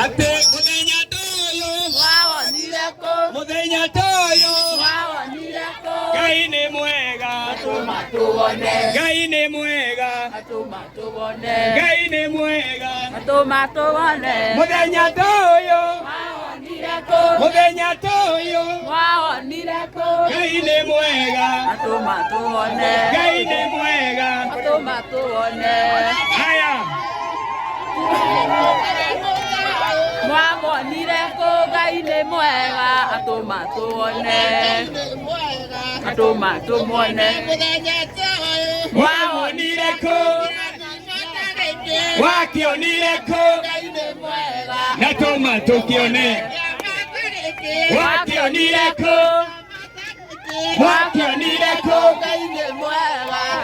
Atĩ mũthenya ta ũyũ, Wawonire kũ? Mũthenya ta ũyũ, Wawonire kũ? Ngai nĩ mwega, Atũma tuone. Ngai nĩ mwega, Atũma tuone. Ngai nĩ mwega. Atũma tuone. Mũthenya ta ũyũ, Wawonire kũ? Mũthenya ta ũyũ, Wawonire kũ? Ngai nĩ mwega, Atũma tuone. Ngai nĩ mwega. Atũma tuone. Haya, Mwamonire kũ? Ngai nĩ mwega. Atũma tuone. Atũma tumuone. Wawonire kũ? Wakĩonire kũ? Na tũma tũkĩone. Wakĩonire kũ? Wakĩonire kũ?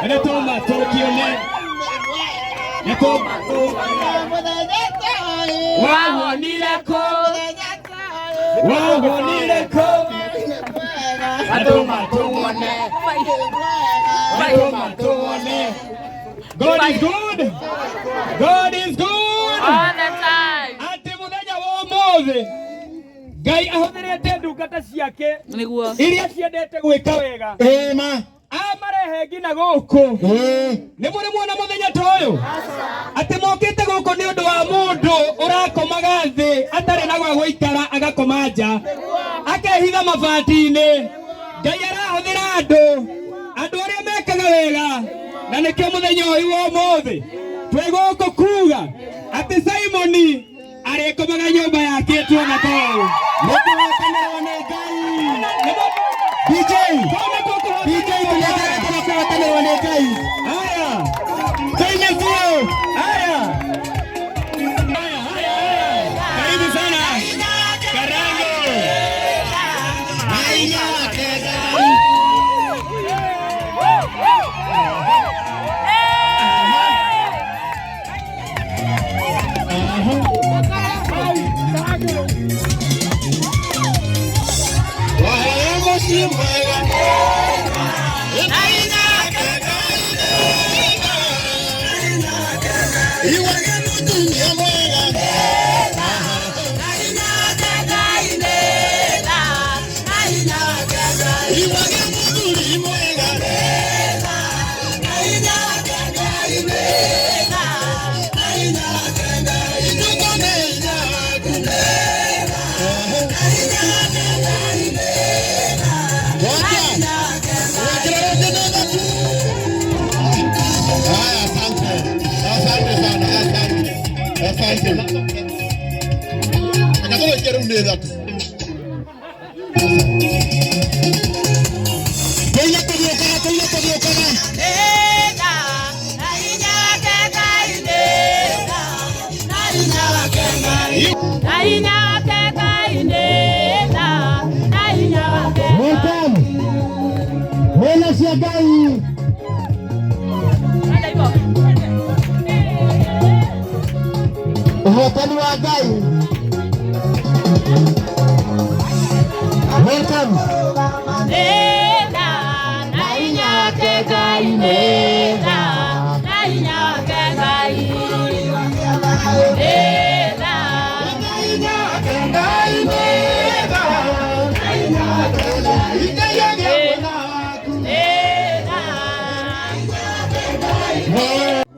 Na tũma tũkĩone. Na tũma tũkĩone. Wawonire kũ? Wawonire kũ? Na tũma tũmone. Na tũma tũmone. God is good. God is good. All the time. Atĩ mũthenya wa ũmũthĩ Ngai ahũthĩrĩte ndungata ciake Nĩguo. Iria ciendete gwĩka wega Ĩma. Amarehe nginya gũkũ. Ĩĩ. Nĩ mũrĩ muona mũthenya ta ũyũ atĩ mokĩte gũkũ nĩ ũndũ wa mũndũ ũrakomaga thĩ atarĩ na gwa gũikara, agakoma nja, akehitha mabati-inĩ. Ngai arahũthĩra andũ arĩa mekaga wega, na nĩkĩo mũthenya ũyũ wa ũmũthĩ twĩ gũkũ kuga atĩ Simoni arĩkomaga nyũmba yakĩtwo na tou. Nĩ kũhotanĩrwo nĩ Ngai. DJ. DJ, tũnyengerete na kũhotanĩrwo nĩ Ngai. Haya. Tũine biũ. Haya. Haya, haya, haya. Karibu sana. Karango. Ngai wake Ngai. Waheo mũciĩ mwega. Ngai nake Ngai. Iwage mũtumia mwega. Iwage mũthuri mwega. Ituko nĩ hinya waku. Wacha. Wekera rĩngĩ nĩ thatu. Haya, asante. Asante sana, asante. Asante. Reke tũrĩkie rĩu nĩ thatu. Tũine tũgĩũkaga, tũine tũgĩũkaga. Welcome. Wena cia Ngai. Ũhotani wa Ngai. Welcome. Na hinya wake Ngai nĩ tha, na hinya wake Ngai nĩ tha. Na hinya wake Ngai nĩ tha. Na hinya wake Ngai. Ngai agĩe mwena waku. Nĩ tha.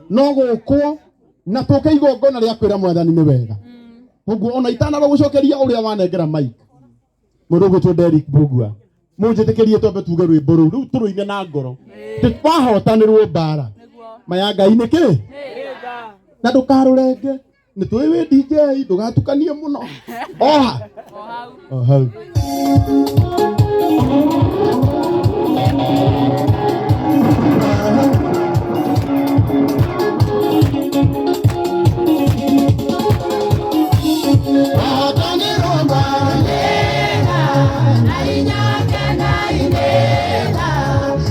No gũkwo na tũke igongona rĩa kwĩra mwathani nĩ wega. Ũguo ona itanaba gũcokeria ũrĩa wanengera mic, mũndũ ũgwĩtwo Derrick Mbugua, mũnjĩtĩkĩrie twambe tuge rwĩmbo rũu rĩu tũrũine na ngoro. Wahotanĩrwo mbara maya Ngai nĩ kĩ na ndũkarũrenge nĩ tũĩ wĩ DJ, ndũgatukanie mũno oha o hau. Wahotanĩrwo mbara. Na hinya wake Ngai nĩ tha,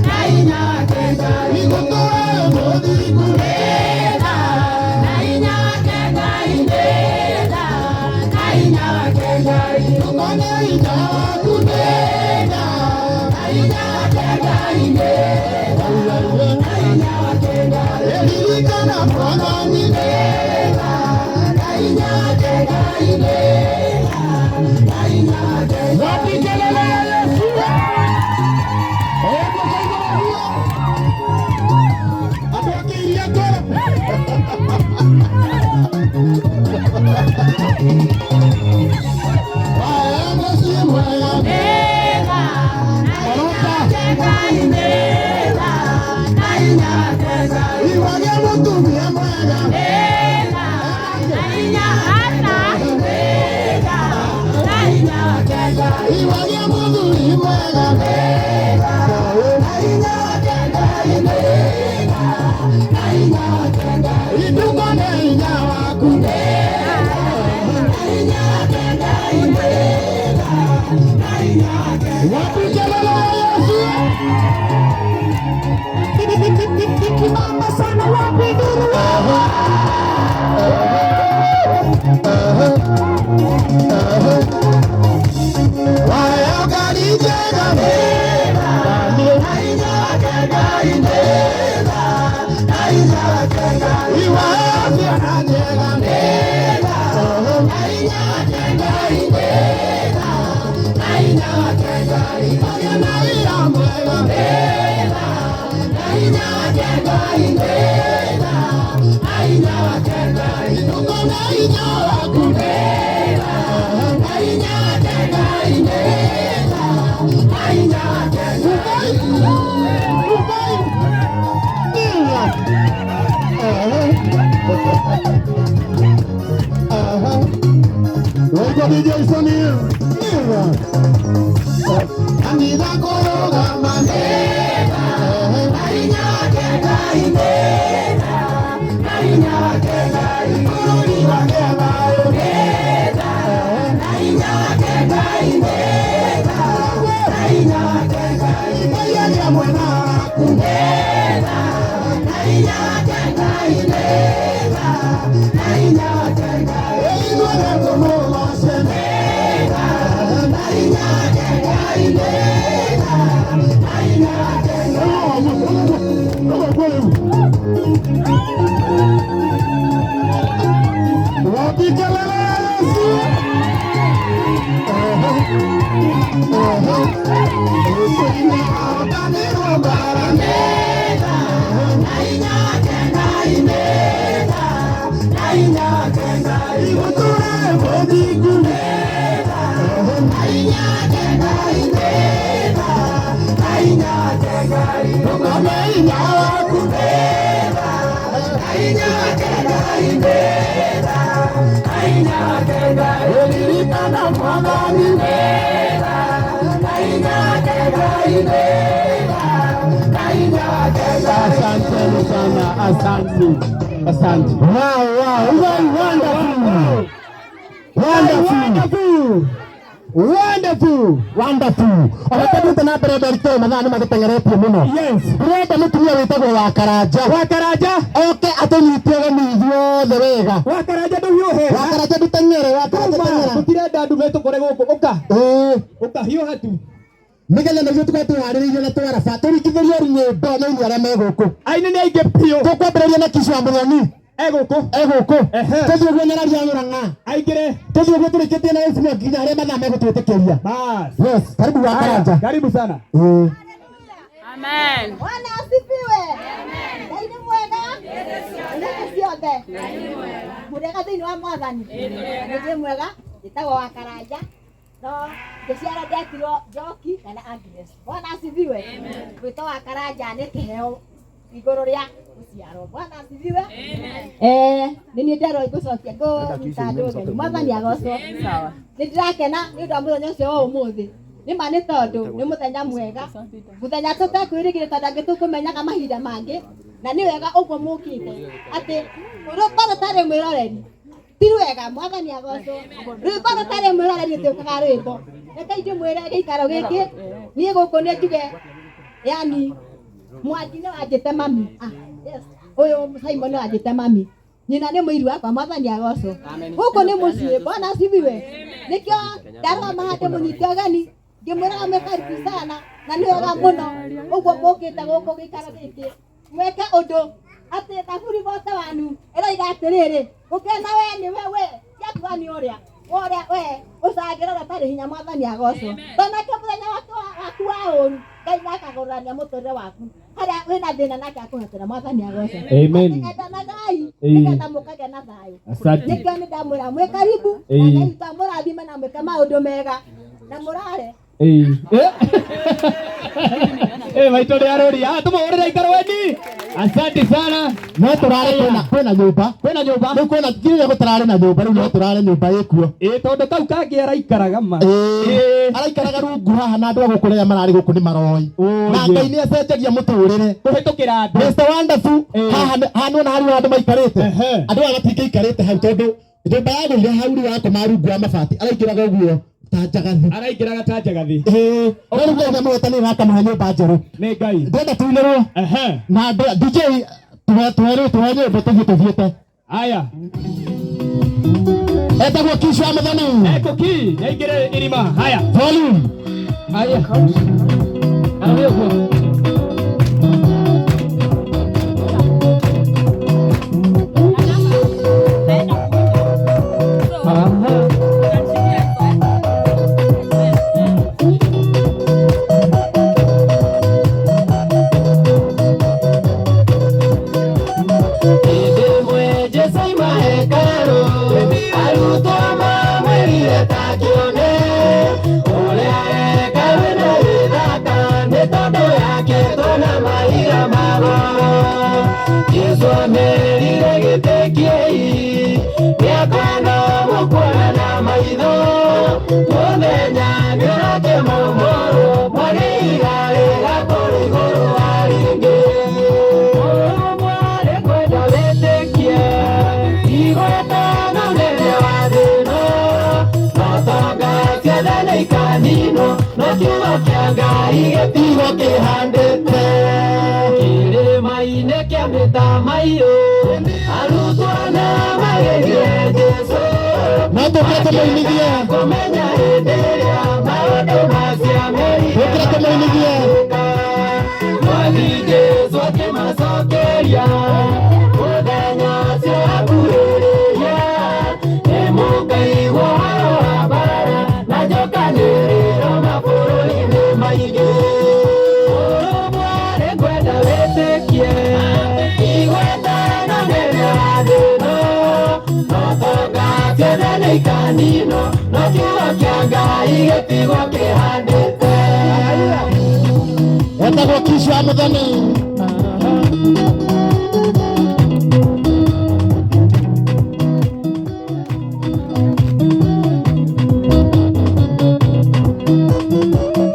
na hinya wake Ngai. Igũtũra mũthingu. Nĩ tha, na hinya wake Ngai nĩ tha, na hinya wake Ngai. Ndũkone hinya waku nĩ tha. Na hinya wake Ngai nĩ tha, na hinya wake Ngai. Ririkana Mwathani nĩ tha, na hinya wake Ngai. Wapi kelele ya Yesu? Hebu kaigoro huo. Andũ akĩiria ngoro. Waya mũciĩ mwega. Maroka. Iwage mũtumia mwega. Iwage mũthuri mwega. Ituko nĩ hinya waku. Wapi kelele ya Yesu? Mama sana wapi duru Waya karijega Iwaya ciana njega. Agĩa na wĩra mwega. Ituko nĩ hinya waku. Ukai. Ukai. Waigua DJ Sonny. Kanitha kũrũgama. Bũrũri wagĩa thayũ. Ngai agĩa mwena waku. Ithuothe tũmũgoce. Wapi kelele ya Yesu? Ririkana Mwathani. Asanteni sana, asante, asante. Wow, wow, wonderful. Wonderful. Wonderful. Wonderful. Ona tũthiĩte na mbere Nderito mathaa nĩ magĩteng'eretie mũno. Yes. Ndĩrenda mũtumia wĩtagwo wa Karanja. Wa Karanja. Oke atũnyite ũgeni ithuothe wega. Wa Karanja ndũhiũhe. Wa Karanja ndũteng'ere, wa Karanja teng'era. Tũtirenda ndume tũkore gũkũ. Ũka. Ĩĩ. Ũka hiũha tu. Nĩgetha nĩguo tũkorwo twĩharĩrĩirie na twaraba tũringithĩrie rwĩmbo na aini arĩa me gũkũ. Aini nĩ aingĩ biũ. Tũkwambĩrĩria na Kicu wa Mũthoni. E gũkũ. E gũkũ. Ehe. Tũthiĩ ũguo Nyarari ya Mũrang'a. Aingĩre. Tũthiĩ ũguo tũrĩkĩtie na Yesu nginya harĩa mathaa megũtwĩtĩkĩria. Bas. Yes, karibu wa Karanja. Karibu sana. Ĩĩ. Amen. Bwana asifiwe. Ngai nĩ mwega hĩndĩ ciothe. Mũrĩega thĩinĩ wa Mwathani. Nĩ mwega, njĩtagwo wa Karanja. No ngĩciara ndetirwo Njoki kana Agnes. Bwana asifiwe. Gwĩtwo wa Karanja nĩ kĩheo igũrũ rĩa gũciarwo. Bwana asifiwe. Nĩ niĩ nderwo ngũcokia ngũruta andũ ũgeni. Mwathani agocwo. Nĩ ndĩrakena nĩ ũndũ wa mũthenya ũcio wa ũmũthĩ. Nĩ ma nĩ tondũ nĩ mũthenya mwega, mũthenya tũtekwĩrĩgĩrĩra tondũ angĩ tũkũmenyaga mahinda mangĩ, na nĩ wega ũguo mũkĩte atĩ rwĩmbo rũtarĩ mwĩroreri ti rwega. Mwathani agocwo. Rwĩmbo rũtarĩ mwĩroreri rũtiũkaga rwĩmbo. Rekei ndĩmwĩre gĩikaro gĩkĩ niĩ gũkũ nĩ njuge, yani mwanji nĩ wanjĩte mami. Ah, yes. Ũyũ Simon nĩ wanjĩte mami, nyina nĩ mũiru wakwa. Mwathani agocwo. Gũkũ nĩ mũciĩ. Bwana asifiwe. Nĩkĩo ndarũgama haha ndĩmũnyite ũgeni ngĩmwĩraga mwĩ karibu sana na nĩ wega mũno ũguo mũkĩte gũkũ gĩikaro gĩkĩ mweke ũndũ atĩ thaburi bote wanu ĩroiga atĩrĩrĩ gũkena we nĩwe we ciakuga nĩ ũrĩa Ndarĩ hinya mwathani agocwo. Tonake mũthenya wake waku wa ũru Ngai nakagũrania mũtũrĩre waku harĩa wĩna thĩna nake akũhetera mwathani agocwo. Amen. Endanagai Ĩĩ. nĩgetha mũkagĩa na thayũ. Asante. Nĩkĩo nĩ ndamwĩra mwĩ karibu na Ĩĩ. Ngai witũ amũrathime na mwĩke maũndũ mega na mũrare. Ĩĩ. Eh, maitũ nĩ arũria. Ah, tũmũhũrĩre ikaro weni. Asante sana. No tũrare kwĩna nyũmba. Kwĩna nyũmba. Rĩu kwĩna nginya gũtararĩ na nyũmba rĩu no tũrare nyũmba ĩkuo. Ĩĩ tondũ kau kangĩ araikaraga ma. Ĩĩ. Araikaraga rungu haha na andũ a gũkũ rĩrĩa mararĩ gũkũ nĩ maroi. Na Ngai nĩ acenjagia mũtũrĩre. Kũhĩtũkĩra andũ. Mr. Wonderful haha haha nĩwona harĩa andũ maikarĩte. Andũ aya matingĩikarĩte hau tondũ nyũmba yagũire hau rĩu akoma rungu wa mabati araingĩraga ũguo ta njagathi. Araingĩraga ta njagathi. Ĩĩ. No rĩu Ngai nĩamũhetanĩire akamũhe nyũmba njerũ. Nĩ Ngai. Ndĩrenda tũinĩrwo. Na DJ tuhe tuhe nyĩmbo tũthiĩ tũthiĩte. Aya. Etagwo Kisha wa Mũthoni. Eko ki, nĩaingĩre irima. Haya. Volume. Haya. Arĩ ũguo. No tũkĩre tũmũinithie. Tũkĩre tũmũinithie. Etagwo Kisha wa Mũthoni.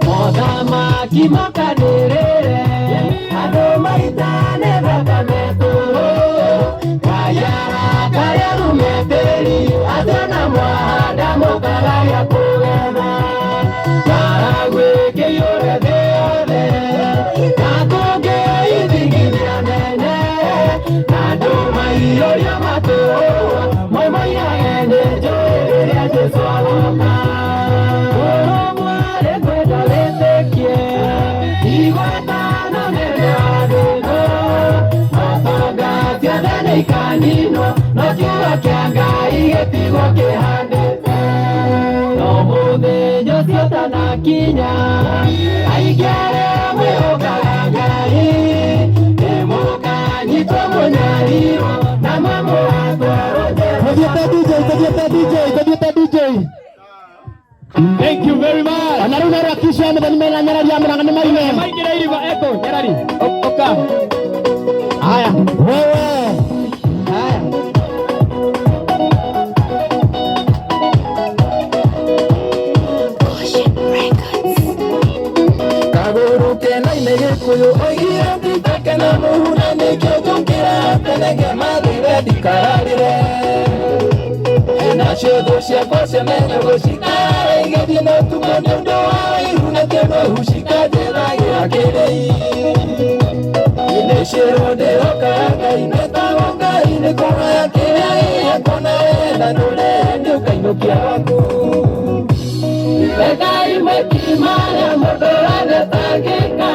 Mothamaki makanĩrĩre andũ maitane thakame tũrũ kayara karĩa rumetĩri atena mwahanda mũkagaya kũgetha karagwĩ kĩiyũre thĩ yothe na kũngĩ ithingithia nene na andũ maiyũrio matũũra moimoinage nĩ njũĩ rĩrĩa Jesũ agoka. Ũrũmwe kwenda wĩtĩkie igwetano nene wa thĩno matonga ciothe nĩ ikaninwo no kiugo kĩa Ngai gĩtigwo kĩhandĩte. No mũthenya ũcio ũtanakinya aingĩ arĩa mwĩhokaga Ngai nĩmũkanyitwo mũnyarirwo na mamũgatwarwo njera. Tũthiĩte DJ, tũthiĩte DJ, tũthiĩte DJ. Thank you very much. Ona rĩu nero Kisha wa Mũthoni mena nyarari ya mũranga nĩ maine. Maingĩre irima eko nyarari. Oka. Haya, wewe. Haya. Kagũrũ kena-inĩ Gĩkũyũ oigire nditakena mũhu na nĩkĩo njũkĩra tene ngemathĩre ndikararĩre. Nacio thũ ciakwa ciamenya gũcikara igĩthiĩ na ũtukũ nĩ ũndũ wa ũiru na kĩmũhu cikanjĩragĩra kĩrĩi. Nĩcĩrwo ndĩrokaga Ngai nĩtagwo Ngai nĩ kũgaya kĩrĩa gĩakwa na wenda ndũre nĩũkainũkia gwaku. Rekai mwĩki marĩa mũndũ wothe atangĩka.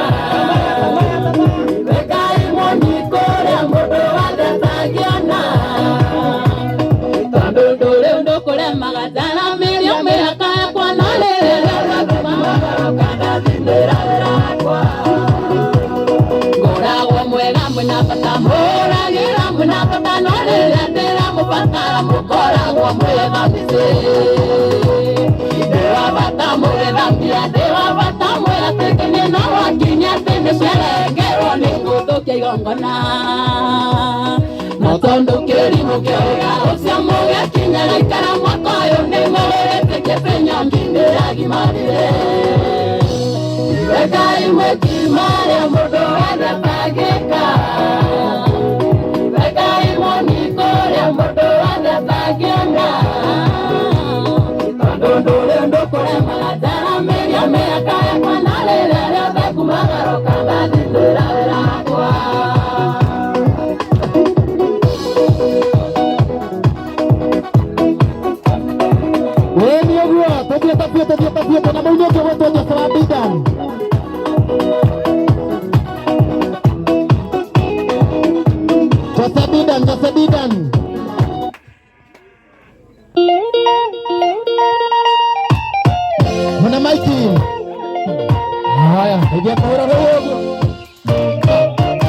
Rekai muoni kũrĩa mũndũ wothe atangĩona. Tondũ ndũrĩ ũndũ kũremaga ndaramĩrio mĩhaka yakwa no rĩrĩ Mũbatara mũkoragwo mwĩ mabicĩ. Ndĩ wa bata mũgĩthambia, ndĩ wa bata mwĩatĩkenie no wakinya atĩ nĩcerengerwo nĩ ngũthũkia igongona. Na tondũ kĩrimũ kĩoiga ũcio mũgĩkinya gĩikara mwaka ũyũ nĩ mũwĩtĩkie atĩ nyongi nĩyagimarire. Rekai mwĩki marĩa mũndũ wothe atangĩka. Rekai muoni kũrĩa mũndũ wothe atangĩona. Tondũ ndũrĩ ũndũ kũremaga njaramĩria mĩaka yakwa na rĩrĩa rĩothe ngumagarũka ngathitĩra wĩra wakwa. Ĩĩ ũguo tũthiĩte biũ tũthiĩte biũ na mũini ũngĩ ũgwĩtwo Jose wa Bidan. Jose Bidan, Jose Bidan. Mwana maiki. Haya, ingia kũhũra rũhĩ ũguo.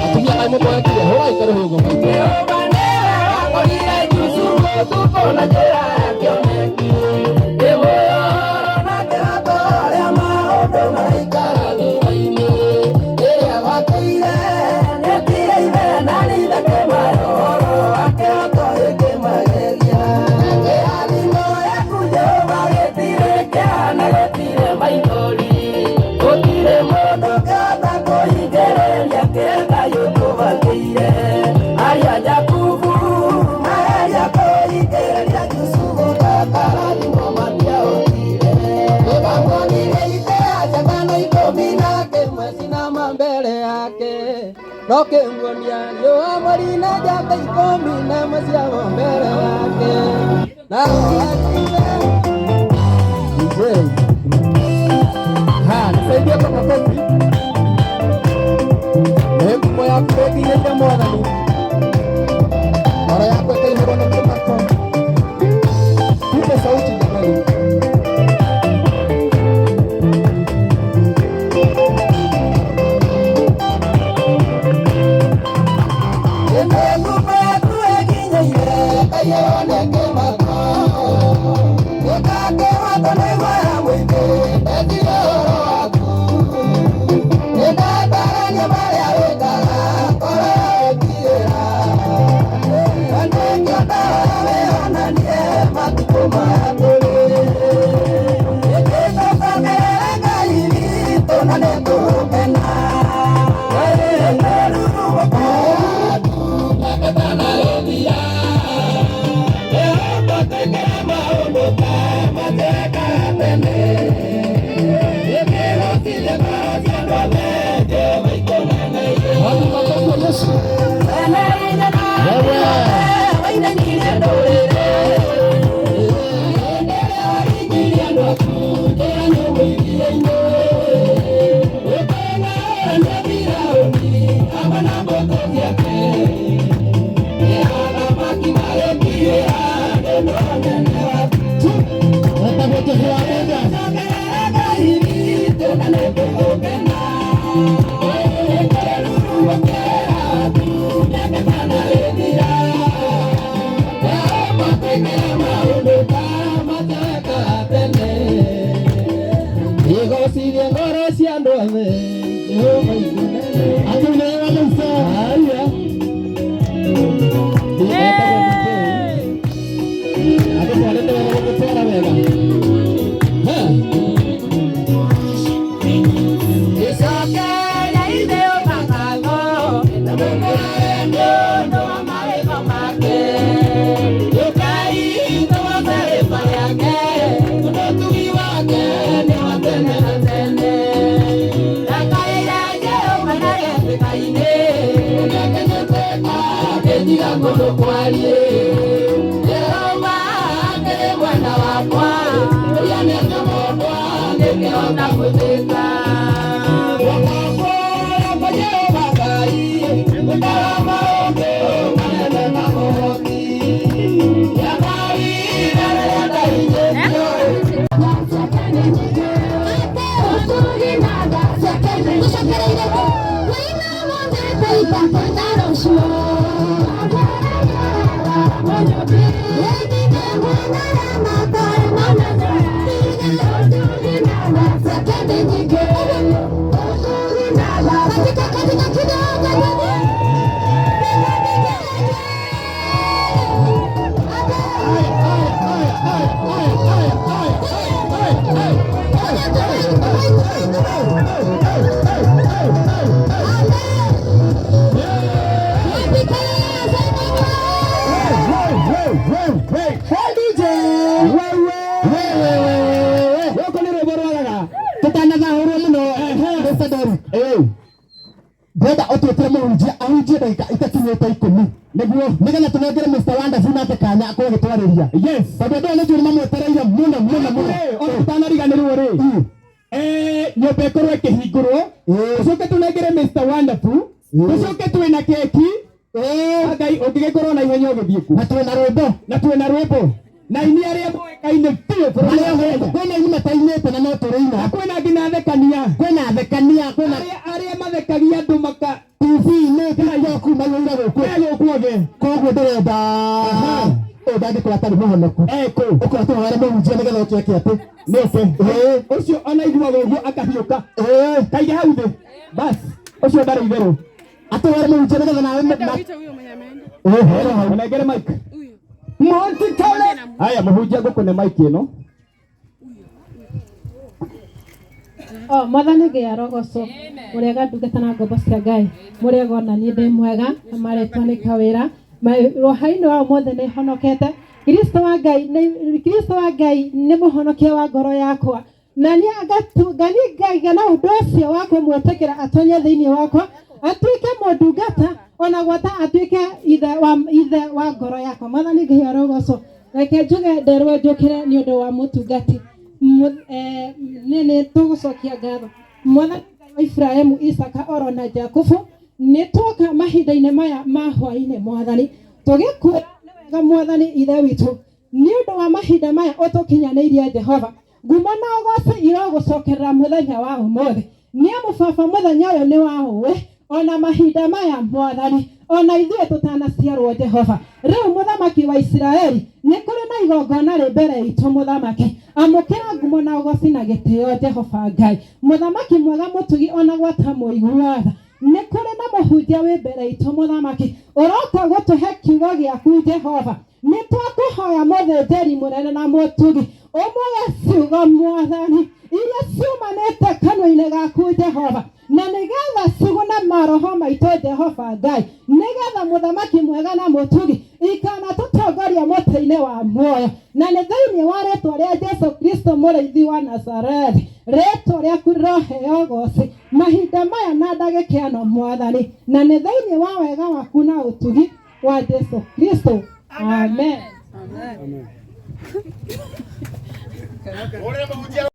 Atumia kaĩ mũboekire, hũrai karũhĩ ũguo maitũ. Jehova nĩwe wakorire Jusufu ũtukũ na njĩra ya kĩoneki. Ndĩ muoyo na kĩroto ũrĩa maũndũ maraikara thutha-inĩ. Rĩrĩa gwakĩire, nĩetire ithe na ithe kĩmahe ũhoro wa kĩroto gĩkĩmagegia. Kĩrathimo gĩaku Jehova gĩtirĩ kĩeha na gĩtirĩ maithori. Gũtirĩ mũndũ ũngĩhota kũhingĩrĩria kĩrĩa Ngai ũtũbangĩire. Aria Jakubu mageria kũhingĩrĩria Jusufu kakarathimwo matiahotire. Nĩmamuonire ithe njagano 11 cinama mbere yake. No kĩmuonia riũa mweri na njata 11 ciao mbere yake. Nao akiuga DJ. Ha, nisaidie kwa makofi. Nĩ ngumo yaku ĩkinyĩte Mwathani. Ngoro yakwa ĩkaihũrwo nĩ kĩmako. Tupe sauti jamani. Ngumo yaku ĩkinyĩire ĩkaiyũrwo nĩ kĩmako. Ĩkakĩhotwo nĩ guoya mũingĩ ndeciria ũhoro waku. Nĩndatarania marĩa wĩkaga ngoro ĩkirĩra. Na nĩkĩo ndahoya wĩonanie matukũ maya tũrĩ. Nĩtũcokerere Ngai witũ na nĩtũgũkena. Wapi makofi ya Yesu? Wewe. Etagwo Jose wa Bidan. Igocirie ngoro cia andũ othe Jehova ikunene. Atũinĩre Musa. Haya. Etagwo DJ. Atũtwarĩte wega gũgũtwara wega. Ha. Icokeria ithe ũmakatho na mũmũrae nĩ ũndũ wa mawĩko make. Ũkai tũgoce rĩĩtwa rĩake, tondũ ũtugi wake nĩ wa tene na tene. Ndakaĩre Jehova na gĩtĩka-inĩ, nĩakenyete akĩnjiga kũndũ kwariĩ. Jehova akĩrĩ mwena wakwa, ũrĩa nĩatĩa mũndũ angĩkĩhota kũnjĩka. Guoko kwa Jehova Ngai, gũtara maũndũ manene na ũhoti. Nĩakarire rĩrĩa ndahinyĩtio. Thank you. Gũkũ nĩ rwĩmbo rwagaga. Tutanathahũrwo mũno Mr. Derrick. Ndĩrenda ũtwĩtĩre mũhunjia ahunjie ndagĩka itakinyĩte 10 nĩguo nĩgetha tũnengere Mr. Wonderful nake kanya akorwo agĩtwarĩria. Yes. Tondũ andũ aya nĩ njũĩ nĩmamwetereire mũno mũno mũno. Ona tũtanariganĩrwo rĩ, nyũmba ĩkorwo ĩkĩhingũrwo, tũcoke tũnengere Mr. Wonderful, tũcoke twĩna keki. Ngai ũngĩgĩkorwo na ihenya ũgĩthiĩ ku. Na twĩna rwĩmbo. Na twĩna rwĩmbo. Na ini arĩa moĩkaine biũ bũrũri wa Kenya. Kwĩna aini matainĩte na no tũrĩina. Na kwĩna nginya athekania. Kwĩna athekania, kwĩna Arĩa mathekagia andũ maka TV-inĩ TikTok maiyũire gũkũ. Me gũkũ othe. Koguo ndĩrenda ũyũ ndangĩkorwo atarĩ mũhonoku. Ekũ. Ũkorwo tũhoere mũhunjia nĩgetha oke eke atĩ. Nĩ oke. Ũcio ona iguaga ũguo akahiũka. Kaige hau thĩ. Bas. Ũcio ndarĩ itherũ. Atũhoere mũhunjia nĩgetha nawe Hera hau. Ũnengere mic. Mũtitole. Haya mũhunjia ngũkũne mic ĩno. O mwathani Ngai arogocwo mũrĩega ndungata na ngombo cia Ngai mũrĩega ona niĩ ndĩ mwega na marĩtwa nĩ Kawĩra rũhainĩ wa ũmũthĩ nĩ honokete Kristo wa Ngai nĩ Kristo wa Ngai nĩ mũhonokia wa ngoro yakwa na nĩ ngaiga na ũndũ ũcio wa kũmwĩtĩkĩra atonye thĩinĩ wakwa atuĩke mũndungata ona gwata atuĩke ithe wa ngoro yakwa. Mwathani Ngai arogocwo. Reke njuge nderwo njũkĩre nĩ ũndũ wa mũtungati nĩ tũgũcokia ngatho Mwathani Ngai wa Ibrahimu, Isaka oro na Jakubu, nĩ twoka mahinda-inĩ maya ma hwaĩ-inĩ Mwathani tũgĩkwĩra nĩ wega Mwathani ithe witũ nĩ ũndũ wa mahinda maya ũtũkinyanĩirie Jehova. Ngumo na ũgoci irogũcokerera mũthenya wa ũmũthĩ nĩ amu baba mũthenya ũyũ nĩ wa ũĩ ona mahinda maya Mwathani ona ithuĩ tũtanaciarwo Jehova. Rĩu mũthamaki wa Isiraeli nĩ kũrĩ na igongona rĩ mbere itũ mũthamaki, amũkĩra ngumo na ũgoci na gĩtĩo Jehova Ngai mũthamaki mwega mũtugi ona gwata mũiguaga. Nĩ kũrĩ na mũhunjia wĩ mbere itũ mũthamaki ũroka gũtũhe kiugo gĩaku Jehova. Nĩ twakũhoya mũthĩnjĩri mũnene na mũtugi ũmũhe ciugo Mwathani iria ciumanĩte kanua-inĩ gaku Jehova, na nĩgetha cigune maroho maitũ Jehova Ngai, nĩgetha mũthamaki mwega na mũtugi ikanatũtongoria mũtĩ-inĩ wa muoyo, na nĩ thĩinĩ wa rĩtwa rĩa Jesu Kristo mũrĩithi wa Nazarethi, rĩtwa rĩaku rĩroheo ũgoci mahinda maya na ndagĩka ĩno Mwathani, na nĩ thĩinĩ wa wega waku na ũtugi wa Jesu Kristo. Amen. Amen.